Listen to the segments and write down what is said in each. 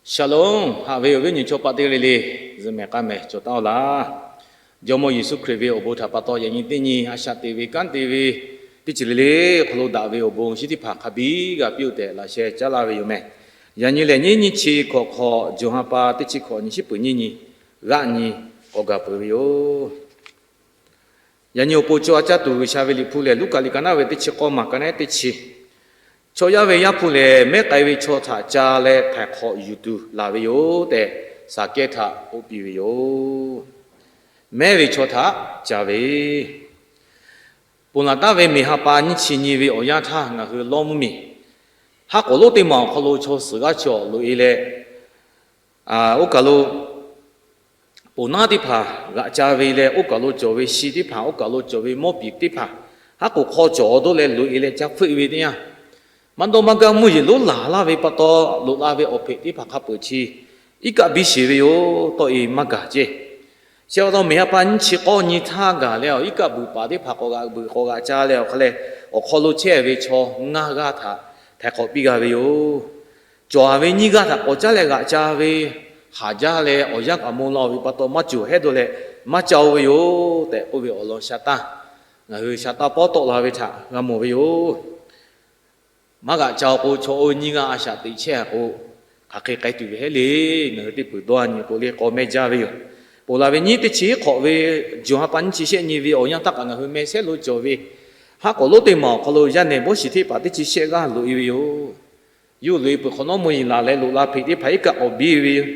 Shalom, haꞈ ve awˬ viˉ awˬ nyi chaw paˆ teˇ g'aˇ le le, zuhꞈ mehˍ k'aˇ mehˍ cawˬ taˉ-oˆ laˇ. Jawˇmawˇ Yeˍsuˆ Hkriꞈ ve awˬ bon htaꞈ pa taw, yaꞈ nyi teˇ nyi a shaꞈ teꞈ ve kanˉ te ve teˇ ceuˬ le le awˬ hk'aw lo daꞈ ve awˬ bon shinˉ teˇ hpaˍ hk'a biˇ g'a piˇ-oˆ tehꞈ laꞈ sheh caˉ laˇ ve yoˬ meh. Yaꞈ nyi lehˬ, nyiˇ nyiˇ chi hkawꞈ hk'awꞈ, June ha pa teˇ chi hkawꞈ nyi shiˉ peuˬ nyiˇ nyi g'aˆ nyi k'awꞈ gaˬ peuˬ ve yoˬ. Yaꞈ nyi awˬ pon co a caˇ tuˬ G'uiˬsha ve Liꞈ hpu lehˬ, Luˉkaꞈ liꞈ ka naˉ ve teˇ chi k'awˇ maˬ ka naˉ teˇ chi, chaw yaˇ ve Yaˇ hpu lehˬ, mehˉ k'ai ve chaw htaꞈ ca leh htaiˍ hk'awꞈ yuˬ tuˬ laˬ ve yoˬ tehꞈ, Saˍkehˇ htaꞈ k'oˆ piˇ ve yoˬ. Mehˉ ve chaw htaꞈ ca ve, ponˬ laˬ taˍ ve miˬ ha pa nyiˇ chi nyi ve awˬ yanˇ htaˇ ngaˬ hui lawˇ mvuhˇ miˬ haˉ k'oˍ lonˉ teˇ maˬ awˬ hk'aw lo chaw suhˍ g'aˇ chaw loꞈ-e leh, oˇ kaˬ lo ponˬ naˉ teˇ hpaˍ g'aꞈ ca ve leh, oˇ kaˬ lo cawˬ ve shi teˇ hpaˍ, oˇ kaˬ lo cawˬ ve mawˇ piˍ teˇ hpaˍ, haˉ k'oˍ hk'aw cawˬ awˬ dawˇ leh loꞈ-e leh ca hpeuˆ ve teˇ yanˇ, maˇ dawˇ maˇ gaˇ mvuhˇ yeˬ lonˉ laˬ laˇ ve pa taw, loꞈ la ve awˬ hpeꞈ teˇ hpaˍ hk'a peuˬ chi iˉ kaˆ biˇ sheˍ ve yoˬ. Tawˆ-e maˇ gaˬ ceˇ. Chi pa taw miˬ ha pa nyiˇ chi k'awˇ nyi htaˇ gaˬ leh, iˉ kaˆ beuꞈ paˍ teˇ hpaˍ k'awꞈ g'aꞈ beuꞈ k'awꞈ g'aꞈ ca leh awˬ hk'a leh, awˬ hk'aw lo chehˇ ve chaw ngaˇ g'aˇ htaꞈ htaiˍ hk'awꞈ piˇ g'a ve yoˬ. Cawˬ-a ve nyiˇ g'aˇ htaꞈ k'awꞈ caˉ leh g'aꞈ ca ve, haˍ jaˇ leh awˬ yanˇ kaꞈ maw la-o ve pa taw maˇ cawˬ hehˉ dawˇ leh maˇ ca-o ve yoˬ tehꞈ k'oˆ ve awˬ lawn sha taˇ, ngaˬ hui sha taˇ pawˉ tawˆ la ve htaꞈ g'a mawˬ ve yoˬ. Maˇ g'aꞈ ca-o k'o, chaw oˇ ve nyiˇ g'aˇ a shaꞈ teꞈ chehˇ-a k'o, hk'aˬ hk'e k'ai tuˬ ve hehˉ le. Ngaˬ hui teˇ peuˬ dawˇ-a nyi k'o le k'aw mehˇ jaˇ ve yoˬ. Ponˬ laˬ ve nyiˇ teˇ chi hk'awꞈ ve, June ha pa nyiˇ chi shehˆ nyi ve awˬ yanˇ htaˇ kaꞈ ngaˬ hui meh shehˉ lo cawˬ ve, haˉ k'oˍ lonˉ teˇ maˬ awˬ hk'aw lo yaˇ nehˬ bawˇ shiˍ teˇ hpaˍ teˇ chi shehˆ g'aˇ loꞈ-e ve yoˬ. Yawˇ hui loꞈ-e peuˬ hk'awꞈ nawˉ mvuhˇ yeˬ laˬ leh loꞈ la hpeꞈ teˇ hpaˍ iˉ kaˆ k'awꞈ biˇ ve yoˬ.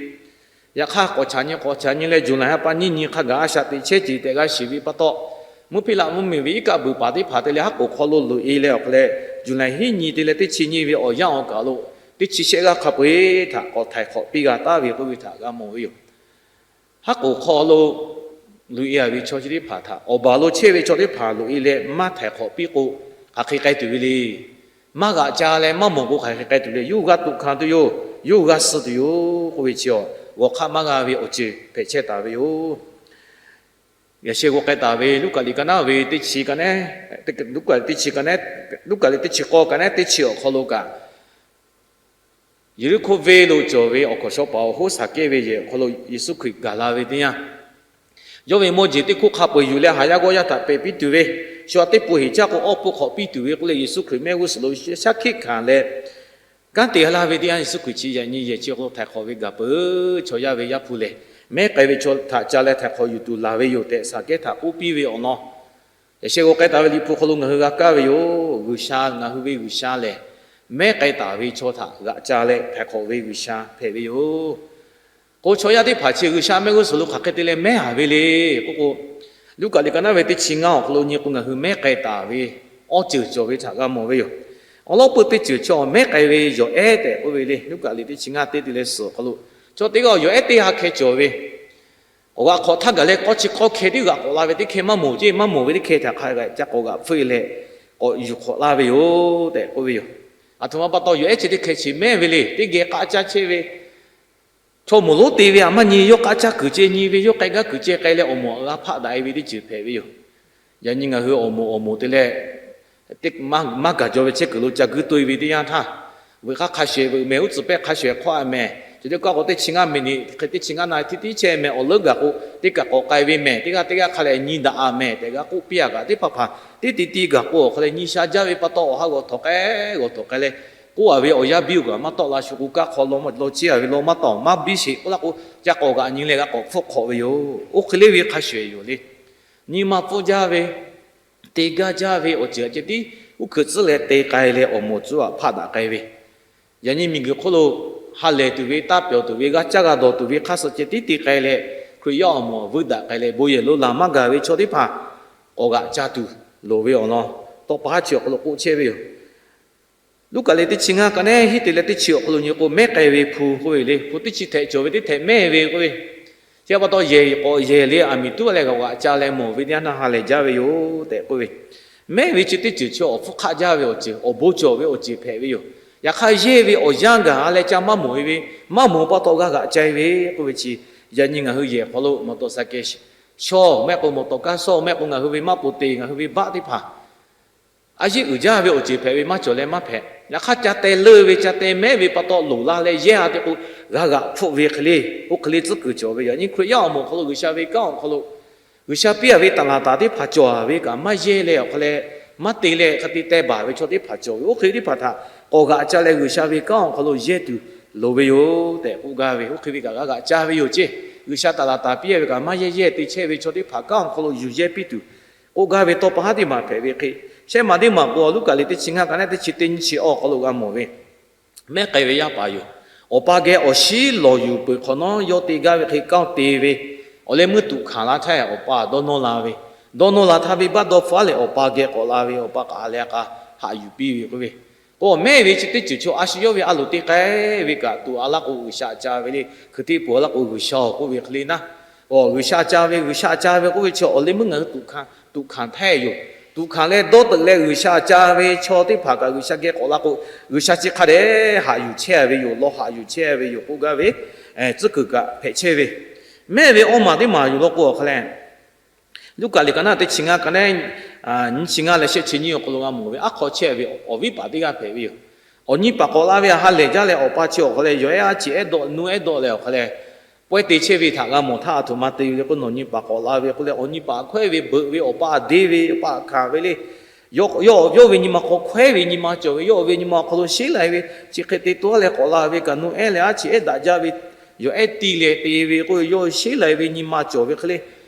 Yaꞈ hk'aˇ k'awꞈ chaꞈ nyi k'awꞈ chaꞈ nyi leh, June ha pa nyiˇ nyi hk'a gaˬ a shaꞈ teꞈ chehˇ ce tehꞈ g'a shiˍ ve pa taw, mvuhˇ hpeˆ laꞈ mvuhˇ miˬ ve iˉ kaˆ beuꞈ paˍ teˇ hpaˍ te leh haˉ k'oˍ hk'aw lo loꞈ-e leh awˬ hk'a leh, June hiˉ nyi te leh teˇ chi nyi ve awˬ yanˇ awˬ kaˬ lo teˇ chi shehˆ g'aˇ hk'a peu-eˬ htaꞈ k'awꞈ htaiˍ hk'awꞈ piˇ g'a taˍ ve k'oˆ ve htaꞈ g'a mawˬ ve yoˬ. Haˉ k'oˍ hk'aw lo loꞈ-e-a ve chaw chi teˇ hpaˍ htaꞈ awˬ baˬ lo chehˇ ve chaw teˇ hpaˍ loꞈ-e leh maˇ htaiˍ hk'awꞈ piˇ k'o, hk'aˬ hk'e k'ai tuˬ ve le. Maˇ g'aꞈ ca leh maˇ mawˬ k'o hk'aˬ hk'e k'ai tuˬ le. Yawˇ hui g'a toꞈ hkanˍ tuˬ yoˬ. Yawˇ hui g'a suh tuˬ yoˬ k'oˆ ve chi awˬ g'awˬ hk'aˆ maˇ g'a ve awˬ ceuˬ hpehꞈ chehˇ taˍ ve yoˬ. Yaꞈ sheh g'aw k'ai taˍ ve Luˉkaꞈ liꞈ ka naˉ ve teˇ chi ka naˉ, Luˉkaꞈ liꞈ teˇ chi k'awˇ ka naˉ teˇ chi awˬ hk'aw lo kaꞈ, Yeˍriˆhkoˇ venˇ lo cawˬ ve awˬ hkawnˍ shaw paˍ awˬ hoˉ Saˍkehˇ ve yehˬ awˬ hk'aw lo Yeˍsuˆ Hkriꞈ gaˬ la ve teˇ yanˇ, yawˇ ve mawˇ jeˬ teˇ hkoˇ hk'a peu-eˬ yuˬ leh haˍ yaˇ g'awˇ yaˇ htaꞈ pehꞈ piˇ tuˬ ve, shu aꞈ teˇ po heˍ caˇ k'o awˇ po hk'awꞈ piˇ tuˬ ve k'oˆ leh Yeˍsuˆ Hkriꞈ mehˆ g'uˇ suhˍ lo shaˉ hkiˆ hkanˍ leh, kanˉ te g'a laˇ ve teˇ yanˇ, Yeˍsuˆ Hkriꞈ chi yaꞈ nyi yehˬ chi awˬ hk'aw lo htaiˍ hk'awꞈ ve gaˬ peuˬ. Chaw yaˇ ve Yaˇ hpu lehˬ, mehˉ k'ai ve chaw htaꞈ ca leh htaiˍ hk'awꞈ yuˬ tuˬ laˬ ve yoˬ tehꞈ Saˍkehˇ htaꞈ k'oˆ piˇ ve awˬ lawn, yaꞈ sheh g'aw k'ai taˍ ve Liꞈ hpu hk'aw lo ngaˬ hui g'a kaˇ ve yoˬ. G'uiˬsha, ngaˬ hui ve G'uiˬsha lehˬ, mehˉ k'ai taˍ ve chaw htaꞈ g'aꞈ ca leh htaiˍ hk'awꞈ ve G'uiˬsha hpehꞈ ve yoˬ. K'o, chaw yaˇ teˇ hpaˍ chi G'uiˬsha mehˆ g'uˇ suhˍ lo hk'aˬ hk'e te leh mehˉ-a ve le k'oˆ k'o, Luˉkaꞈ liꞈ ka naˉ ve teˇ chi ngaˇ awˬ hk'aw lo nyi k'o, ngaˬ hui mehˉ k'ai taˍ ve awˬ ceuˬ cawˬ ve htaꞈ g'a mawˬ ve yoˬ. Awˬ lawn peuˬ teˇ ceuˬ chaw mehˉ k'ai ve yawˬ ehˉ tehꞈ k'oˆ ve le. Luˉkaꞈ liꞈ teˇ chi ngaˇ teˇ te leh suhˍ awˬ hk'aw lo, chaw teˇ g'aˇ yawˬ ehˉ teˇ ha hkeh cawˬ ve, awˬ g'aꞈ hk'awꞈ htaˇ gaˬ leh k'awˇ chi k'awˇ hkeh teˇ g'aꞈ k'awꞈ la ve teˇ hkeh maˇ mawˬ ceˇ, maˇ mawˬ ve teˇ hkeh htaꞈ hk'a g'aꞈ ca k'awꞈ g'aꞈ hpfuhˆ leh k'awꞈ yuˬ hk'awꞈ laˇ ve yoˬ tehꞈ k'oˆ ve yoˬ. Aˬ htoꞈ ma pa taw yawˬ ehˉ chi teˇ hkeh chi mehˉ ve le. Teˇ geh k'aˆ caˇ chehˇ ve, chaw moˍ lonˉ te ve aꞈ maˇ nyi, yawˇ k'aˆ caˇ kuiˬ ceh nyi ve, yawˇ k'ai gaˇ kuiˬ ceh k'ai leh awˬ moˍ g'a hpaˆ daꞈ-e ve teˇ ceuˬ hpehꞈ ve yoˬ. Yaꞈ nyi ngaˬ hui awˬ moˍ awˬ moˍ te leh, maˇ gaˬ jaw ve chehˇ kuiˬ lo ca guiˇ to-e ve teˇ yanˇ htaˇ, veuꞈ hk'aˇ hk'a shuˍ ehˍ veuꞈ mehˍ, uˉ tcuhˍ pehˇ hk'a shuˍ ehˍ hk'awˇ-a mehˍ, chi teˇ kaˇ k'o teˇ chi ngaˇ miˬniꞈ hk'e teˇ chi ngaˇ na tiˉ tiˉ chehˇ mehˍ, awˬ leuˉ gaˬ k'o teˇ kaꞈ k'awꞈ k'ai ve mehˍ, teˇ g'aˇ teˇ g'aˇ hk'a leh nyi daꞈ-a mehˍ tehꞈ g'a k'oˆ piˇ-a kaꞈ, teˇ hpaˍ hpaˍ teˇ ti ti gaˬ k'o awˬ hk'a leh nyi sha jaˇ ve pa taw awˬ ha g'awˬ htawnˍ k'ai g'awˬ htawnˍ k'ai leh, k'oˆ-a ve awˬ yanˇ biˇ-oˬ kaꞈ maˇ tawˆ la, shu k'o kaˇ hk'aw law maˇ law chehˇ-a ve law maˇ tawˆ maˇ biˇ sheˍ k'oˆ laˇ k'o, ca k'awꞈ g'aꞈ nyi leh g'a k'awꞈ hpfuhˆ hk'awꞈ ve yoˬ. Oˇ hk'e le ve hk'a shuˍ ehˍ yoˬ le. Nyi ma pfuhˇ jaˇ ve, te gaˇ jaˇ ve awˬ ceuˬ ceh tiˉ uˉ hkeuꞈ tcuhˉ leh te k'ai leh awˬ moˍ tcuhˉ aꞈ hpaˆ daꞈ k'ai ve, yaꞈ nyi miˬguiˬ hk'oˆ lo ha lehˬ tuˬ ve, taˇ pyawˬ tuˬ ve, g'a caˇ g'a dawˬ tuˬ ve hk'a suh ceh tiˉ te k'ai leh, Hkriꞈ yaˇ awˬ moˍ aꞈ vuiˇ daꞈ k'ai leh bon yehˬ lo laˬ maˇ gaˬ ve chaw teˇ hpaˍ k'awꞈ g'aꞈ ca tuˬ loˍ ve awˬ lawn tawˇ pa haˉ chi awˬ hk'aw lo k'oˆ chehˇ ve yoˬ. Luˉkaꞈ liꞈ teˇ chi ngaˇ ka naˉ hiˉ te leh teˇ chi awˬ hk'aw lo nyi k'o, mehˉ k'ai ve hpu k'oˆ ve le. Hpu teˇ chi htehꞈ cawˬ ve teˇ htehꞈ mehˉ ve k'oˆ ve, chi pa taw yehˬ k'awꞈ yehˬ le aˬ miˍ tuˉ leh g'aꞈ ca leh mawˬ ve teˇ yanˇ htaˇ ha lehˬ jaˇ ve yoˬ tehꞈ k'oˆ ve, mehˉ ve chi teˇ ceuˬ chi awˬ hpfuhˇ hk'aˆ jaˇ ve awˬ ceuˬ, awˬ bon cawˬ ve awˬ ceuˬ hpehꞈ ve yoˬ. Yaꞈ hk'aˇ yehˇ ve awˬ yanˇ gaˬ-a leh ca maˇ mawˬ-e ve, maˇ mawˬ pa taw g'a g'aꞈ ca-e ve k'oˆ ve chi, yaꞈ nyi ngaˬ hui yehˬ hk'aw lo mawˬ tawˍ saˍ kehˬ shawˇ mehˆ k'o, mawˬ tawˍ kaˇ shawˇ mehˆ k'o, ngaˬ hui ve maˇ poˍ te ngaˬ hui ve baˆ teˇ hpaˍ a yeˆ uiˍ jaˇ ve awˬ ceuˬ hpehꞈ ve maˇ cawˬ leh maˇ hpehꞈ. Yaꞈ hk'aˇ ca teh leuˇ ve ca teh mehˉ ve pa taw loˍ la leh yehˇ a te k'o, g'a g'aꞈ hpfuhˆ ve hk'e le, oˇ hk'e le tcuhˉ kuiˬ cawˬ ve yoˬ. Nyi Hkriꞈ yaˇ awˬ moˍ awˬ hk'aw lo G'uiˬsha ve kanˉ awˬ hk'aw lo G'uiˬsha piˇ a ve taˍlaˍtaˍ teˇ hpaˍ cawˬ ve kaꞈ maˇ yehˇ leh awˬ hk'aw leh, maˇ te leh hk'e te teh baˬ ve chaw teˇ hpaˍ cawˬ ve, oˇ hk'e teˇ hpaˍ htaꞈ k'awꞈ g'aꞈ ca leh G'uiˬsha ve kanˉ awˬ hk'aw lo yehˇ tuˬ loˍ ve yoˬ tehꞈ k'oˆ gaˇ ve, oˇ hk'e ve kaꞈ g'a g'aꞈ ca ve yoˬ ceˇ. G'uiˬsha taˍlaˍtaˍ piˇ a ve kaꞈ maˇ yehˇ yehˇ te chehˇ ve chaw teˇ hpaˍ kanˉ awˬ hk'aw lo yuˬ yehˇ piˇ tuˬ k'oˆ gaˇ ve tawˇ pa haˉ teˇ maˬ hpehꞈ ve hk'e, shehˆ maˬ teˇ maˬ k'o Luˉkaꞈ liꞈ teˇ chi ngaˇ ka naˉ teˇ chi teˇ nyiˇ chi awˬ hk'aw lo g'a mawˬ ve, mehˉ k'ai ve yaˇ paˍ yoˬ. Awˬ pa geh awˬ shiˉ lawˬ yuˬ peuˬ hk'awꞈ nawˉ yawˇ te gaˇ ve hk'e kanˉ te ve, awˬ leh meuˇ tuꞈ hkanˍ laˇ htaˇ, awˬ pa dawˇ nawˇ la ve, dawˇ nawˇ la htaˇ venˇbaˆ dawˇ hpfuhˆ leh awˬ pa geh k'awꞈ la ve, awˬ pa k'aꞈ leh a k'a haꞈ yuˬ piˇ ve k'oˆ ve, k'o mehˉ ve chi teˇ ceuˬ chaw a shu yawˇ ve a loˍ te k'ai ve kaꞈ tuꞈ a laˇ k'o G'uiˬsha ca ve le, hkui teˇ puˍ a laˇ k'o G'uiˬsha awˬ k'oˆ ve hk'e le naˉ. Awˬ, G'uiˬsha ca ve, G'uiˬsha ca ve k'oˆ ve chi awˬ leh meuˇ ngaˬ hui tuꞈ hkanˍ htaˇ yoˬ. Tuꞈ hkanˍ leh dawˇ teuꞈ leh G'uiˬsha ca ve chaw teˇ hpaˍ kaꞈ G'uiˬsha geh k'awꞈ la k'o, G'uiˬsha chi hk'a dehꞈ haꞈ yuˬ chehˇ ve yoˬ, lawˬ haꞈ yuˬ chehˇ ve yoˬ k'oˆ gaˇ ve, tcuhˉ kuiˬ kaꞈ hpehꞈ chehˇ ve, mehˉ ve awˇ maˬ teˇ maˬ yoˬ law k'o awˬ hk'a leh, Luˉkaꞈ liꞈ ka naˉ teˇ chi ngaˇ ka naˉ nyiˇ chi ngaˇ leh shehˆ chi nyiˇ awˬ hk'aw lo g'a mawˬ ve, aˉ hk'aw chehˇ ve awˬ viˉ paˍ teˇ g'aˇ hpehꞈ ve yoˬ. Awˬ nyi paˍ k'awꞈ la ve htaꞈ ha lehˬ jaˇ leh awˬ pa chi awˬ hk'aw leh yawˬ ehˉ aˉ cheꞈ ehˉ dawˆ, nuˇ ehˉ dawˆ leh awˬ hk'aw leh pawehˇ te chehˇ ve htaꞈ g'a mawˬ htaˇ, a htoꞈ ma te ve le k'o, nawˬ nyi paˍ k'awꞈ la ve k'oˆ leh, awˬ nyi paˍ hkawehˇ ve, beuꞈ ve, awˬ pa deˇ ve, awˬ pa hkanˍ ve le, yawˇ yawˇ ve nyi ma hk'aw hkawehˇ ve nyi ma cawˬ ve, yawˇ ve nyi ma awˬ hk'aw lo sheˉ lai ve, chi hk'e te tuˬ a leh k'awꞈ la ve kaꞈ, nuˇ ehˉ leh aˉ cheꞈ ehˉ daꞈ jaˇ ve, yawˬ ehˉ tiˇ leh te ve k'oˆ ve, yawˇ sheˉ lai ve nyi ma cawˬ ve hk'e le,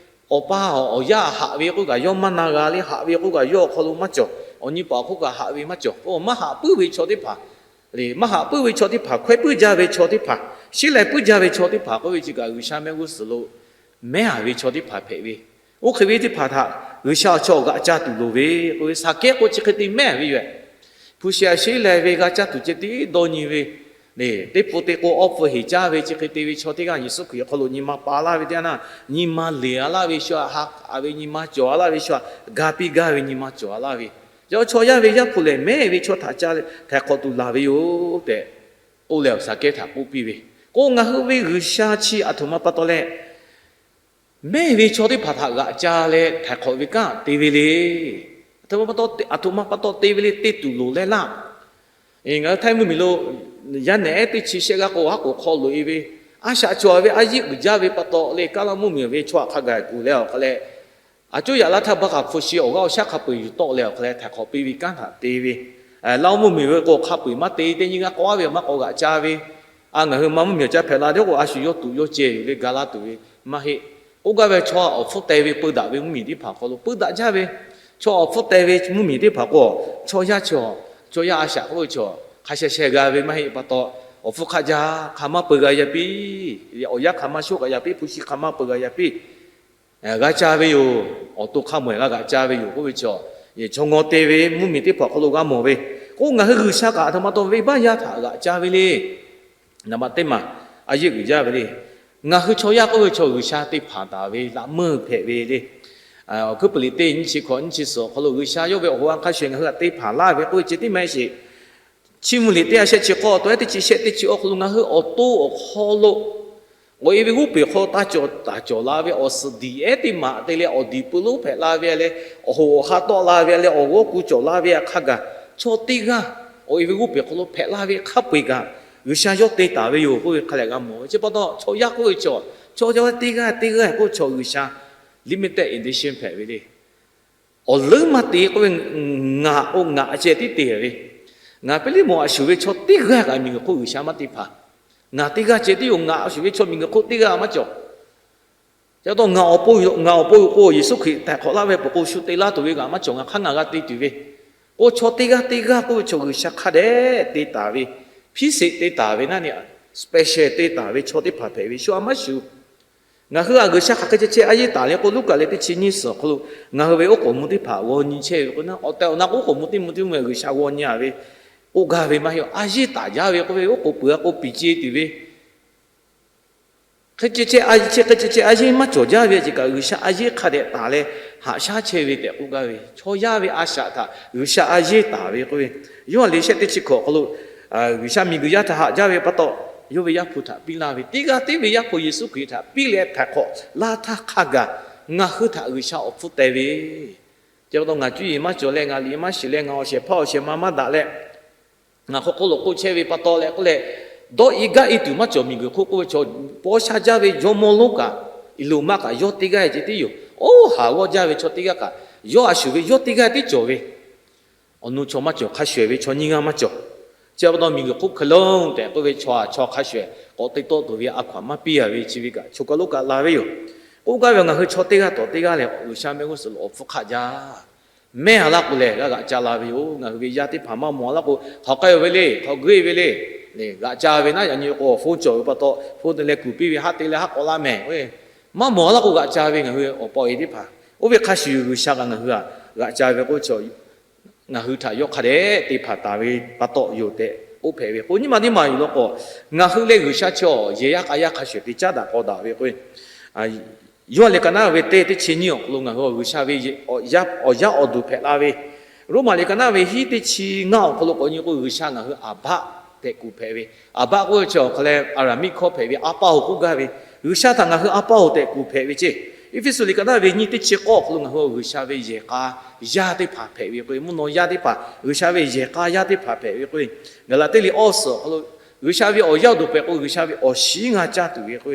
awˬ pa awˬ yaˇ haꞈ ve k'oˆ kaꞈ yawˇ maˇ na g'a le, haꞈ ve k'oˆ kaꞈ yawˇ awˬ hk'aw lo maˇ cawˬ, awˬ nyi paˍ awˬ hk'oˆ kaꞈ haꞈ ve maˇ cawˬ k'o, maˇ haꞈ puiˉ ve chaw teˇ hpaˍ le, maˇ haꞈ puiˉ ve chaw teˇ hpaˍ, hkawehˇ puiˉ jaˇ ve chaw teˇ hpaˍ, sheˉ lai puiˉ jaˇ ve chaw teˇ hpaˍ k'oˆ ve chi kaꞈ G'uiˬsha mehˆ g'uˇ suhˍ lo mehˉ a ve chaw teˇ hpaˍ hpehꞈ ve, oˇ hk'e ve teˇ hpaˍ htaꞈ G'uiˬsha awˬ chawˇ g'aꞈ ca tuˬ loˍ ve k'oˆ ve, Saˍkehˉ k'o chi hk'e te mehˉ ve yoˬ. Hpu shi a sheˉ lai ve g'a caˇ tuˬ ceh tiˉ dawˇ nyi ve, teˇ pun te k'o awˇ pun heˍ caˇ ve chi hk'e te ve chaw teˇ g'aˇ Yeˍsuˆ Hkriꞈ awˬ hk'aw lo nyi ma pa laˇ ve teˇ yanˇ, nyi ma leˬ a laˇ ve shu aꞈ, ha k'aꞈ ve nyi ma cawˬ a laˇ ve shu aꞈ, ga piˇ gaˇ ve nyi ma cawˬ a laˇ ve, yaꞈ chaw yaˇ ve Yaˇ hpu lehˬ mehˉ ve chaw htaꞈ ca leh htaiˍ hk'awꞈ tuˬ laˬ ve yoˬ tehꞈ k'oˆ leh, Saˍkehˉ htaꞈ k'oˆ piˇ ve, k'o ngaˬ hui ve G'uiˬsha chi a htoꞈ ma pa taw leh mehˉ ve chaw teˇ hpaˍ htaꞈ g'aꞈ ca leh htaiˍ hk'awꞈ ve kanˉ te ve le. A htoꞈ ma pa taw, a htoꞈ ma pa taw te ve le, te tuˬ loˍ leh laˇ. Ngaˬ hui Htaiˇ mvuhˇmiˬ lo yaˇ nehˬ ehˉ teˇ chi shehˆ g'aˇ k'o, haˉ k'oˍ hk'aw loꞈ e ve, a shaꞈ cawˬ ve a yeˆ uiˍ jaˇ ve pa taw leh, kaˇ laˇ mvuhˇmiˬ ve chaw aꞈ hk'a gaˬ kuˬ leh awˬ hk'a leh, a coˇ yaꞈ laˇ htaˇ baˆ k'a hpu shi awˬ g'aˇ awˬ shaˉ hk'a peu-eˬ yuˬ tawˆ leh awˬ hk'a leh htaiˍ hk'awꞈ piˇ ve kanˉ htaꞈ te ve, laˇ mvuhˇmiˬ ve k'o hk'a peu-eˬ maˇ te, teˇ nyi g'aˇ k'awꞈ a ve maˇ k'awꞈ g'aꞈ ca ve, a ngaˬ hui ma mvuhˇmiˬ awˬ caˇ hpehꞈ la dehꞈ k'o, a shu yawˇ tuꞈ yawˇ ceh yuˬ ve ga laˇ tuˬ ve maˇ heˆ. K'oˆ gaˇ ve chaw awˬ hpfuhˇ teh ve peu daꞈ ve mvuhˇmiˬ teˇ hpaˍ hk'aw lo peu daꞈ jaˇ ve, chaw awˬ hpfuhˇ teh ve mvuhˇmiˬ teˇ hpaˍ k'o, chaw yaˇ chi, chaw yaˇ a shaꞈ k'oˆ ve chaw hk'a sheh sheh g'a ve maˇ heˆ pa taw, awˬ hpfuhˇ hk'a jaˇ hk'a maˇ peu g'a yaˇ piˇ, awˬ yanˇ hk'a maˇ shoˆ g'a yaˇ piˇ, hpu shi hk'a maˇ peu g'a yaˇ piˇ, g'a ca ve yoˬ. Awˬ to hk'a mawˬ g'a g'aꞈ ca ve yoˬ k'oˆ ve chaw, chaw ngaw te ve mvuhˇmiˬ teˇ hpaˍ hk'aw lo g'a mawˬ ve. K'o ngaˬ hui G'uiˬsha kaꞈ a htoꞈ ma taw venˇbaˆ yaˇ htaꞈ g'aꞈ ca ve le. Naˍ baꞈ teˇ maˬ a yeˆ uiˍ jaˇ ve le. Ngaˬ hui chaw yaˇ k'oˆ ve chaw G'uiˬsha te hpanˍ taˍ ve laꞈ meuˇ hpehꞈ ve le. Awˬ hkuiˉ puiˍ liꞈ teˇ nyiˇ chi hkawꞈ nyiˇ chi suhˍ awˬ hk'aw lo G'uiˬsha yawˇ ve awˬ ha hk'a shuˍ ngaˬ hui htaꞈ te hpanˍ laˇ ve k'oˆ ve ceh tiˉ maˇ heˆ sheˍ. Chiˇ mvuh liꞈ teˇ ha shehˆ chi k'awˇ awˬ to ehˉ teˇ chi shehˆ teˇ chi awˬ hk'aw lo ngaˬ hui awˬ to awˬ hk'aw lo awˬ e ve g'oˇ peˬ hk'aw lo taˇ cawˬ taˍ cawˬ la ve awˬ suhˍ diˬ ehˉ teˇ maˬ te leh awˬ diˬ pui lonˉ hpehꞈ la ve leh, awˬ hoꞈ awˬ ha tawˆ la ve leh, awˬ g'awˇ ku cawˬ la ve hk'a gaˬ, chaw teˇ g'aˇ awˬ e ve g'oˇ peˬ hk'aw lo hpehꞈ la ve hk'a peu-eˬ kaꞈ, G'uiˬsha yawˇ te taˍ ve yoˬ k'oˆ ve hk'a lehˬ g'a mawˬ ve. Chi pa taw chaw yaˇ k'oˆ ve chaw, chaw yaˇ teˇ g'aˇ teˇ g'aˇ k'oˆ ve chaw G'uiˬsha limited edition hpehꞈ ve le. Awˬ leuˉ maˇ te k'oˆ ve, ngaˬ k'o ngaˬ ceh tiˉ te ve, ngaˬ piˇ liˇ mawˬ a shuˍ ve chaw teˇ g'aˇ kaꞈ miˬguiˬ hk'oˆ G'uiˬsha maˇ te hpanˍ. Ngaˬ teˇ g'aˇ ceh tiˉ yoˬ, ngaˬ a shuˍ ve chaw miˬguiˬ hk'oˆ teˇ g'aˇ maˇ cawˬ. Chi pa taw ngaˬ awˬ pon yoˬ, ngaˬ awˬ pon yoˬ k'o Yeˍsuˆ Hkriꞈ htaiˍ hk'awꞈ laˇ ve peuˬ k'o shu te laˇ tuˬ ve kaꞈ maˇ cawˬ, ngaˬ hk'aˇ ngaˬ g'a te tuˬ ve k'o, chaw teˇ g'aˇ teˇ g'aˇ k'oˆ ve chaw G'uiˬsha hk'a dehꞈ te taˍ ve, hpiˇ sheˍ te taˍ ve naˉ ni, special te taˍ ve chaw teˇ hpaˍ hpehꞈ ve shu aꞈ maˇ shuˍ. Ngaˬ hui a G'uiˬsha hk'aˬ hk'e ceh ceh a yeˇ taˍ le k'o, Luˉkaꞈ leh teˇ chi nyiˇ suhˍ awˬ hk'aw lo ngaˬ hui ve oˉ k'oˍ mvuh teˇ hpaˍ g'aw nyi chehˇ ve k'o, awˬ tehˬ awˬ na k'o oˉ k'oˍ mvuh teˇ mvuh teˇ mvuh G'uiˬsha g'aw nyi a ve k'oˆ gaˇ ve maˇ heˆ. A yeˇ taˍ jaˇ ve k'oˆ ve oˉ k'oˍ peuˬ a k'o piˍ ce tuˬ ve, hk'e ceh ceh a yeˇ, chi hk'e ceh ceh a yeˇ maˇ cawˬ jaˇ ve a ce kaꞈ, G'uiˬsha a yeˇ hk'a dehꞈ taˍ leh haꞈ shaˉ chehˇ ve tehꞈ k'oˆ gaˇ ve, chaw yaˇ ve a shaꞈ htaꞈ G'uiˬsha a yeˇ taˍ ve k'oˆ ve, Yoˇhanˬ liꞈ shehˆ teˇ chi hkawꞈ awˬ hk'aw lo G'uiˬsha miˬguiˬ yaˇ htaꞈ haꞈ jaˇ ve pa taw, yawˇ ve Yaˇ hpu htaꞈ piˇ laˇ ve, teˇ g'aˇ teˇ ve Yaˇ hpu Yeˍsuˆ Hkriꞈ htaꞈ piˇ leh htaiˍ hk'awꞈ laˇ htaˇ hk'a gaˬ, ngaˬ hui htaꞈ G'uiˬsha awˬ hpfuhˇ teh ve Chi pa taw ngaˬ cuˇ yiˍ maˇ cawˬ leh, ngaˬ liꞈ maˇ shiˍ leh, ngaˬ awˬ shehˍ hpaˇ awˬ shehˍ ma maˇ daꞈ leh, ngaˬ hk'aw hk'oˆ lo k'oˆ chehˇ ve pa taw leh k'oˆ leh, dawˇ e gaˇ e tuˬ maˇ cawˬ. Miˬguiˬ hk'oˆ k'oˆ ve chaw paw sha jaˇ ve jawˇmawˇ lonˉ kaꞈ, Eˍlonˍ Maˇ kaꞈ yawˇ teˇ g'aˇ ceh tiˉ yoˬ. Oˇ haˍ g'awˇ jaˇ ve chaw teˇ g'aˇ kaꞈ, yawˇ a shuˍ ve yawˇ teˇ g'aˇ tiˉ cawˬ ve. Awˬ nu chaw maˇ cawˬ, hk'a shuˍ ve chaw nyiˇ g'aˇ maˇ cawˬ. Chi pa taw miˬguiˬ hk'oˆ hk'e lonˉ tehꞈ k'oˆ ve chaw a chaw hk'a shuˍ k'awꞈ te tawˆ tuˬ ve a hkaw anˬ maˇ piˇ a ve chi ve kaꞈ choˬ kaˬ lo kaꞈ la ve yoˬ. K'oˆ gaˇ ve ngaˬ hui chaw teˇ g'aˇ tawˬ teˇ g'aˇ lehˬ, G'uiˬsha mehˆ g'uˇ suhˍ lo awˬ hpfuhˇ hk'aˆ jaˇ mehˇ a laˇ k'o lehˬ, g'a g'aꞈ ca la ve yoˬ. Ngaˬ hui ve yaˇ teˇ hpaˍ maˇ mawˬ a laˇ k'o, hk'aˬ k'ai ve le, hk'aˬ geuˆ ve le, g'aꞈ ca ve naˉ. Yaꞈ nyi k'o, awˬ hpon cawˬ ve pa taw, hpon te leh kuˬ piˇ ve, haˆ te leh haˆ k'awꞈ la mehˍ. Maˇ mawˬ a laˇ k'o g'aꞈ ca ve ngaˬ hui awˬ pa awˬ e teˇ hpaˍ. Oˇ ve hk'a shuˍ G'uiˬsha kaꞈ ngaˬ hui htaꞈ g'aꞈ ca ve k'o, ngaˬ hui htaꞈ yawˇ hk'a dehꞈ te hpanˍ taˍ ve pa taw yoˬ tehꞈ k'oˆ hpehꞈ ve k'o, nyi ma teˇ maˬ yuˬ law k'o, ngaˬ hui leh G'uiˬsha chi awˬ yehˬ yaˇ k'a yaˇ hk'a shuˍ te caˉ daꞈ k'aw daꞈ ve k'o, Yoˇhanˬ liꞈ ka naˉ ve teˇ, teˇ chi nyiˇ awˬ hk'aw lo ngaˬ hui G'uiˬsha ve awˬ yaˇ awˬ duˬ hpehꞈ la ve, Roˉmaꞈ liꞈ ka naˉ ve hiˉ teˇ chi ngaˇ awˬ hk'aw lo k'awꞈ nyi k'o, G'uiˬsha ngaˬ hui Aˍbaˆ tehꞈ kuˬ hpehꞈ ve. Aˍbaˆ k'oˆ ve chi awˬ hk'aˬ leh Aˍraˍmiˆ hkawˇ hpehꞈ ve อาบา awˬ k'oˆ gaˇ ve, G'uiˬsha htaꞈ ngaˬ hui อาบา awˬ tehꞈ kuˬ hpehꞈ ve ceˇ. Eˇfeˇsuꞈ liꞈ ka naˉ ve nyiˇ teˇ chi k'awˇ awˬ hk'aw lo ngaˬ hui G'uiˬsha ve yehˬ k'a yaˇ teˇ hpaˍ hpehꞈ ve k'o, mvuhˇ naw yaˇ teˇ hpaˍ, G'uiˬsha ve yehˬ k'a yaˇ teˇ hpaˍ hpehꞈ ve k'o, Gaˍlaˍtiˆ liꞈ awˇ suhˍ awˬ hk'aw lo G'uiˬsha ve awˬ yaˇ awˬ duˬ hpehꞈ k'o, G'uiˬsha ve awˬ shiˉ ngaˇ caˇ tuˬ ve k'o,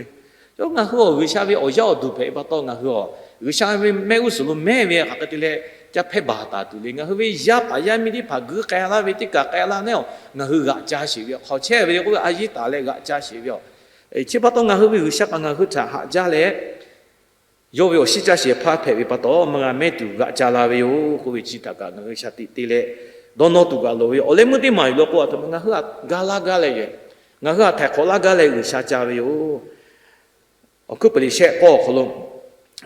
ngaˬ hui awˬ G'uiˬsha ve awˬ yaˇ awˬ duˬ hpehꞈ ve pa taw, ngaˬ hui awˬ G'uiˬsha ve mehˆ g'uˇ suhˍ lo mehˉ ve hk'aˬ hk'e te leh ca hpehˇ baˬ taˍ tuˬ le. Ngaˬ hui ve yaˇ paˍ yaˇ miˇ teˇ hpaˍ guiˇ k'ai laˇ ve teˇ kaˬ k'ai laˇ neˉ awˬ, ngaˬ hui g'aꞈ ca sheˍ ve awˬ hk'aw chehˇ ve le k'oˆ ve, a yiˇ taˍ leh g'aꞈ ca sheˍ ve awˬ. Chi pa taw ngaˬ hui ve G'uiˬsha kaꞈ ngaˬ hui htaꞈ haꞈ jaˇ leh, yawˇ ve awˬ shiˉ caˇ shehˍ hpaˇ hpehꞈ ve pa taw, maˇ g'a mehˉ tuˬ g'aꞈ ca la ve yoˬ k'oˆ ve chi htaꞈ kaꞈ ngaˬ hui shaˍ tiꞈ te leh dawˇ nawˇ tuˬ kaꞈ loˍ ve yoˬ. Awˬ leh meuˇ teˇ maˬ yuˬ law k'o, a htoꞈ ma ngaˬ hui htaꞈ ga laˇ gaˇ leh yehˬ, ngaˬ hui htaꞈ htaiˍ hk'awꞈ laˇ gaˇ leh G'uiˬsha ca ve yoˬ. Awˬ hkuiˉ puiˍ liꞈ shehˆ k'awˇ awˬ hk'aw lo,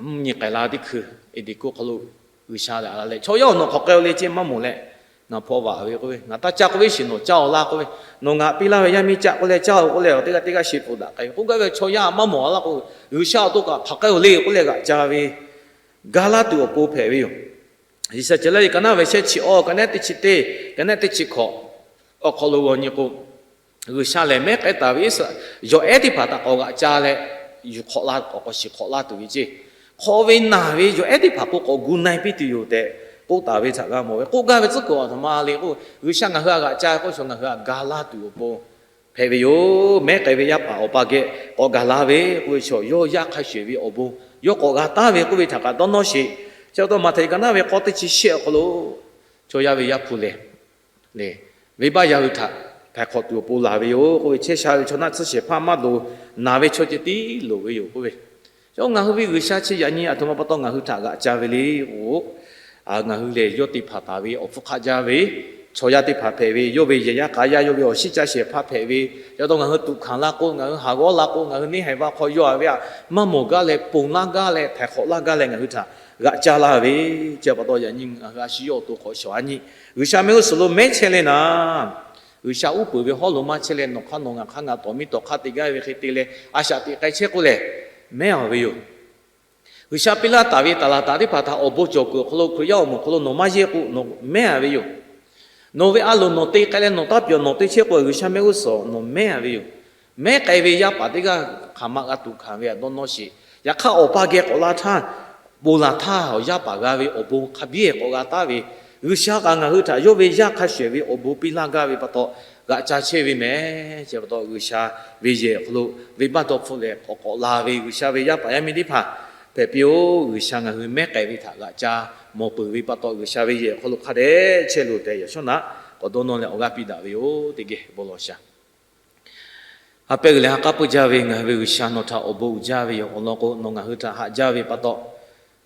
mvuhˇ nyi k'ai la teˇ hkui, Eˍdenˍ hk'aw lo G'uiˬsha lehˬ a la leh, chaw yaˇ awˬ nawˬ hk'aˬ k'ai-o le ceh maˇ mawˬ leh, ngaˬ hpawˇ vaꞈ ve k'oˆ ve, ngaˬ taˇ caˇ k'oˆ ve shiˍ nawˬ caˇ-aw laˇ k'oˆ ve, nawˬ ngaˬ piˇ laˇ ve yaˇ miˇ caˆ k'oˆ leh caˇ-o k'oˆ leh, awˬ teˇ g'aˇ teˇ g'aˇ sheˍ pfuhˍ daꞈ k'ai ve k'oˆ gaˇ ve, chaw yaˇ maˇ mawˬ a laˇ k'o, G'uiˬsha awˬ to kaꞈ hk'aˬ k'ai-o le k'oˆ leh g'aꞈ ca ve, ga laˇ tuˬ awˬ pon hpehꞈ ve yoˬ. Yeˍzaˍceˍlaˆ liꞈ ka naˉ ve shehˆ chi awˇ, ka naˉ teˇ chi teˇ, ka naˉ teˇ chi hkawꞈ awˬ hk'aw lo g'aw nyi k'o, G'uiˬsha lehˬ mehˉ k'ai taˍ ve Iˉsaˍreˍlaˆ yawˬ ehˉ teˇ hpaˍ htaꞈ k'awꞈ g'aꞈ ca leh, yuˬ hk'awꞈ la k'awꞈ k'awꞈ shiˍ hk'awꞈ laˇ tuˬ ve ceˇ. Hk'aw ve naˬ ve yawˬ ehˉ teˇ hpaˍ k'o k'awꞈ gu na-e piˇ tuˬ yoˬ tehꞈ k'oˆ taˍ ve htaꞈ g'a mawˬ ve. K'oˆ gaˇ ve tcuhˉ kuiˬ a htoꞈ ma le k'o, G'uiˬsha ngaˬ hui htaꞈ g'aꞈ ca ve k'o, chaw ngaˬ hui htaꞈ ga laˇ tuˬ awˬ pon hpehꞈ ve yoˬ. Mehˉ k'ai ve yaˇ paˍ awˬ pa geh k'awꞈ gaˬ la ve k'oˆ ve, chaw yawˇ yaˇ hk'a shuˍ ve awˬ bon yawˇ k'awꞈ g'a taˍ ve k'oˆ ve htaꞈ kaꞈ dawˇ nawˇ sheˍ. Chi pa taw Maꞈhtehˍ liꞈ ka naˉ ve k'awˇ teˇ chi shehˆ awˬ hk'aw lo, chaw yaˇ ve Yaˇ hpu lehˬ, venˇbaˆ yaˇ hui htaꞈ htaiˍ hk'awꞈ tuˬ awˬ pon laˬ ve yoˬ k'oˆ ve, chehˇ sha ve chaw naˆ tsuhˇ shehˍ hpaˇ maˇ loˍ, naˬ ve chaw ceh tiˉ loˍ ve yoˬ k'oˆ ve. Chaw ngaˬ hui ve G'uiˬsha chi yaꞈ nyi a htoꞈ ma pa taw ngaˬ hui htaꞈ g'aꞈ ca ve le k'o, ngaˬ hui lehˬ yawˇ te hpanˍ taˍ ve awˬ hpfuhˇ hk'aˆ jaˇ ve chaw yaˇ teˇ hpaˍ hpehꞈ ve, yawˇ ve yehˬ yaˇ k'a yaˇ, yawˇ ve awˬ shiˉ caˇ shehˍ hpaˇ hpehꞈ ve. Chi pa taw ngaˬ hui tuꞈ hkanˍ la k'o, ngaˬ hui haˍ g'awˇ la k'o, ngaˬ hui neˇ haiˬ va hk'aw yaw-a ve htaꞈ maˇ mawˬ gaˇ leh, ponˬ laˇ gaˇ leh, htaiˍ hk'awꞈ laˇ gaˇ leh ngaˬ hui htaꞈ g'aꞈ ca laˇ ve. Chi pa taw yaꞈ nyi ngaˬ hui a shu yawˇ awˬ to hk'awꞈ shawˍ a nyi, G'uiˬsha mehˆ g'uˇ suhˍ lo mehˉ chehˇ leh naˍ, G'uiˬsha uˉ peunˍ ve hawˉ lo maˇ chehˇ leh, nawˬ hk'aˇ nawˬ ngaˬ hk'aˇ ngaˬ tawˍ miˇ tawˍ hk'aˇ te gaˇ ve hk'e te leh a shaꞈ teꞈ k'ai chehˇ k'oˆ lehˬ, mehˉ-a ve yoˬ. G'uiˬsha piˇ laˇ taˍ ve taˍ laˍ taˍ teˇ hpaˍ htaꞈ awˬ bon cawˬ kuiˬ awˬ hk'aw lo Hkriꞈ yaˇ awˬ moˍ hk'aw lo nawˬ maˇ yehˇ k'o nawˬ mehˉ-a ve yoˬ. Nawˬ ve a loˍ nawˬ te k'ai leh nawˬ taˇ pyawˬ nawˬ te chehˇ k'o, G'uiˬsha mehˆ g'uˇ suhˍ nawˬ mehˉ-a ve yoˬ. Mehˉ k'ai ve yaˇ paˍ teˇ g'aˇ hk'aˬ ma g'a tuꞈ hkanˍ ve htaꞈ dawˇ nawˇ sheˍ. Yaꞈ hk'aˇ awˬ pa geh k'awꞈ la htaˇ, ponˬ laˬ htaˇ awˬ yaˇ paˍ g'a ve awˬ bon hk'a biˇ k'awꞈ g'a taˍ ve, G'uiˬsha kaꞈ ngaˬ hui htaꞈ yawˇ ve yaˇ hk'a shuˍ ve awˬ bon piˇ laˇ gaˇ ve pa taw, g'aꞈ ca chehˇ ve mehˍ. Chi pa taw G'uiˬsha ve yehˬ awˬ hk'aw lo venˇbaˆ dawˇ hpfuhˆ leh k'awꞈ k'awꞈ la ve G'uiˬsha ve yaˇ paˍ yaˇ miˇ teˇ hpaˍ hpehꞈ piˇ-oˬ. G'uiˬsha ngaˬ hui mehˉ k'ai ve htaꞈ g'aꞈ ca mawˬ peuˬ ve pa taw, G'uiˬsha ve yehˬ awˬ hk'aw lo hk'a dehꞈ chehˇ loˬ tehꞈ yaꞈ shawˉ naꞈ k'awꞈ dawˇ nawˇ leh awˬ g'aˇ piˇ daꞈ ve yoˬ. Teˇ geh bon lawˬ shaˍ. Ha pehˇ g'uiˬ leh ha k'aˉ puiˇ jaˇ ve ngaˬ hui ve G'uiˬsha, nawˬ htaꞈ awˬ bon uiˍ jaˇ ve yoˬ. Awˬ lawn k'o, nawˬ ngaˬ hui htaꞈ haꞈ jaˇ ve pa taw,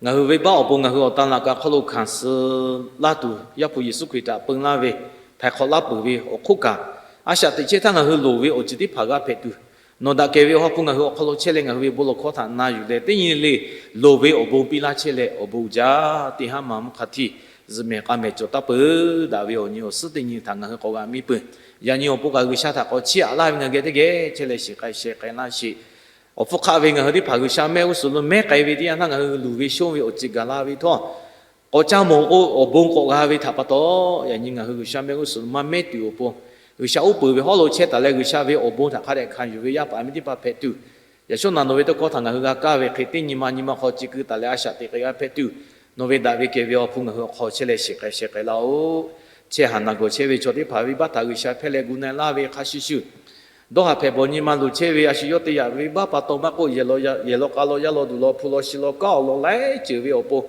ngaˬ hui venˇbaˆ awˬ pon ngaˬ hui awˬ tan laꞈ ka hk'aw lo hkanˍ suh laˇ tuˬ, Yaˇ hpu Yeˍsuˆ Hkriꞈ htaꞈ peun laˇ ve htaiˍ hk'awꞈ laˇ peuˬ ve awˬ hk'oˆ kaꞈ, a shaꞈ teꞈ chehˇ htaˇ ngaˬ hui loˍ ve awˬ ceuˬ teˇ hpaˍ g'a hpehꞈ tuˬ, nawˬ daꞈ kehˬ ve Awˬ ha hpu ngaˬ hui awˬ hk'aw lo chehˇ leh ngaˬ hui ve bon lawˬ hkawˇ htaꞈ na yuˬ leh, teˇ nyi le loˍ ve awˬ bon piˇ laˇ chehˇ leh awˬ bon uiˍ jaˇ. Teˇ haˉ ma mvuhˇ hk'a htiˇ zuhꞈ mehˍ k'a mehˍ cawˬ taˍ peuˬ daꞈ ve awˬ nyi awˬ suhˉ teˇ nyi htaꞈ ngaˬ hui k'awꞈ g'a miˇ peuˬ. Yaꞈ nyi awˬ pon kaꞈ G'uiˬsha htaꞈ k'awꞈ chiˇ aꞈ laˇ ve ngaˬ geh teˇ geh chehˇ leh shiˍ k'ai sheh k'ai laˇ sheˍ. Awˬ hpfuhˇ hk'aˆ ve ngaˬ hui teˇ hpaˍ G'uiˬsha mehˆ g'uˇ suhˍ lo mehˉ k'ai ve teˇ yanˇ htaˇ ngaˬ hui luˬ ve shonˇ ve awˬ ceuˬ gaˬ la ve htawˇ, k'awꞈ ca mawˬ k'o awˬ bon k'awꞈ g'a ve htaꞈ pa taw, yaꞈ nyi ngaˬ hui G'uiˬsha mehˆ g'uˇ suhˍ lo maˇ mehˉ tuˬ awˬ pon, G'uiˬsha uˉ peunˍ ve hawˉ lo chehˇ taˍ leh G'uiˬsha ve awˬ bon htaꞈ hk'a dehꞈ hkanˍ yuˬ ve yaˇ paˍ miˇ teˇ hpaˍ hpehꞈ tuˬ, yaꞈ shawˉ naꞈ nawˬ ve tawˇ hkawˇ htaꞈ ngaˬ hui g'a kaˇ ve hk'e teˇ nyi ma nyi ma hk'aw ci keu taˍ leh a shaꞈ teꞈ k'ai g'a hpehꞈ tuˬ, Nawˬ ve daꞈ ve kehˬ ve Awˬ ha hpu ngaˬ hui awˬ hk'aw chehˇ leh shiˍ k'ai sheh k'ai laˇ-oˆ. Chehˇ haˍ naˬ gawˬ chehˇ ve chaw teˇ hpaˍ venˇbaˆ htaꞈ G'uiˬsha hpehˇ leh gu na laˇ ve hk'a shuˍ shuˍ, dawˇ haˍ hpehꞈ bawˬ nyi ma luˬ chehˇ ve a shu yawˇ te yaꞈ venˇbaˆ pa taw maˇ k'oˆ, yehˬ law k'a law yaˇ law duˬ law hpu law shi law kanˉ awˬ lawn laiˉ ceuˬ ve awˬ pon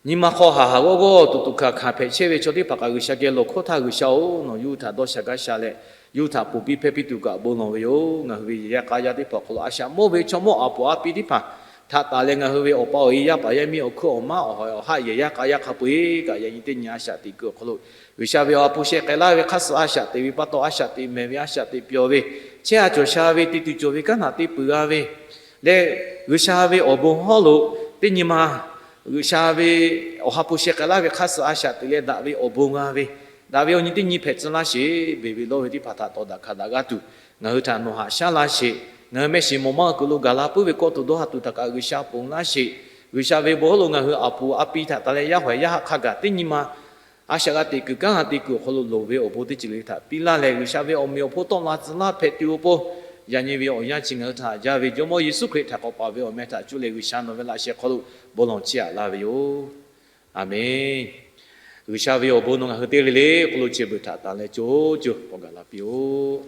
nyi ma hk'aw haˍ haˍ g'awˇ g'awˇ tuˬ tuˬ hkanˍ hkanˍ hpehꞈ chehˇ ve chaw teˇ hpaˍ kaꞈ G'uiˬsha geh lawˬ hkawˇ htaˇ, G'uiˬsha-oˬ, nawˬ yawˇ hui htaꞈ dawˇ sha gaˇ sha leh, yawˇ hui htaꞈ ponˬ piˇ hpehˇ piˇ tuˬ kaꞈ bon lawˬ ve yoˬ. Ngaˬ hui ve yehˬ yaˇ k'a yaˇ teˇ hpaˍ awˬ hk'aw lo a shaꞈ mawˇ ve chaw mawˇ a poˍ a piˇ teˇ hpaˍ htaꞈ taˍ leh, ngaˬ hui ve awˬ pa awˬ e yaˇ paˍ yaˇ miˇ awˬ hkuiˉ awˬ maˉ awˬ hawˍ awˬ haˆ yehˬ yaˇ k'a yaˇ hk'a peu-eˬ kaꞈ yaꞈ nyi teˇ nyi a shaꞈ teꞈ kuiˬ awˬ hk'aw lo, G'uiˬsha ve Awˬ ha hpu sheh k'ai laˇ ve hk'aˇ suh a shaꞈ teꞈ ve pa taw, a shaꞈ teꞈ mehˍ ve a shaꞈ teꞈ pyawˬ ve, chehˇ a cawˬ sha ve te tuˬ cawˬ ve kanˉ htaꞈ te peuˬ g'a ve leh, G'uiˬsha ve awˬ bon hawˉ lo teˇ nyi ma G'uiˬsha ve Awˬ ha hpu sheh k'ai laˇ ve hk'aˇ suh a shaꞈ teꞈ leh daꞈ ve awˬ bon g'a ve, daꞈ ve awˬ nyi teˇ nyi hpehꞈ tcuh laˇ sheˍ. Beˬ ve lawˇ ve teˇ hpaˍ htaꞈ tawˍ daꞈ hkanˍ daꞈ g'aˇ tuˬ ngaˬ hui htaꞈ nawˬ haꞈ shaˉ laˇ sheˍ. Ngaˬ hui mehˆ shiˍ mawˬ maˇ kuiˬ lo gaˬ la puiˉ ve kawˆ tuˬ dawˇ haˍ tuˬ htaꞈ kaꞈ G'uiˬsha ponˬ laˇ sheˍ. G'uiˬsha ve bon hawˉ lo ngaˬ hui a poˍ a piˇ htaꞈ taˍ leh, yaˇ hawˍ yaˇ haˆ hk'a gaˬ teˇ nyi ma a shaꞈ g'a teꞈ kuiˬ kanˉ g'a te kuiˬ awˬ hk'aw lo loˍ ve awˬ bon teˇ ceuˬ le htaꞈ piˇ laˇ leh, G'uiˬsha ve awˬ meꞈ awˬ hponˇ tawˆ la tcuh laˇ hpehꞈ tuˬ awˬ pon, yaꞈ nyi ve awˬ yanˇ chi ngaˬ hui htaꞈ jaˇ ve Jawˇmawˇ Yeˍsuˆ Hkriꞈ htaꞈ k'awꞈ paˍ ve awˬ meh htaꞈ cuˇ leh G'uiˬsha nawˬ ve laꞈ sheh hk'aw lo bon lawˬ chiˇ aꞈ laˇ ve yoˬ. Aˬmenˍ. G'uiˬsha ve awˬ bon nawˬ ngaˬ hui teˇ g'aˇ le le hk'aw lo chi beuꞈ htaꞈ tanˍ leh co co k'awꞈ gaˬ la piˇ-oˆ.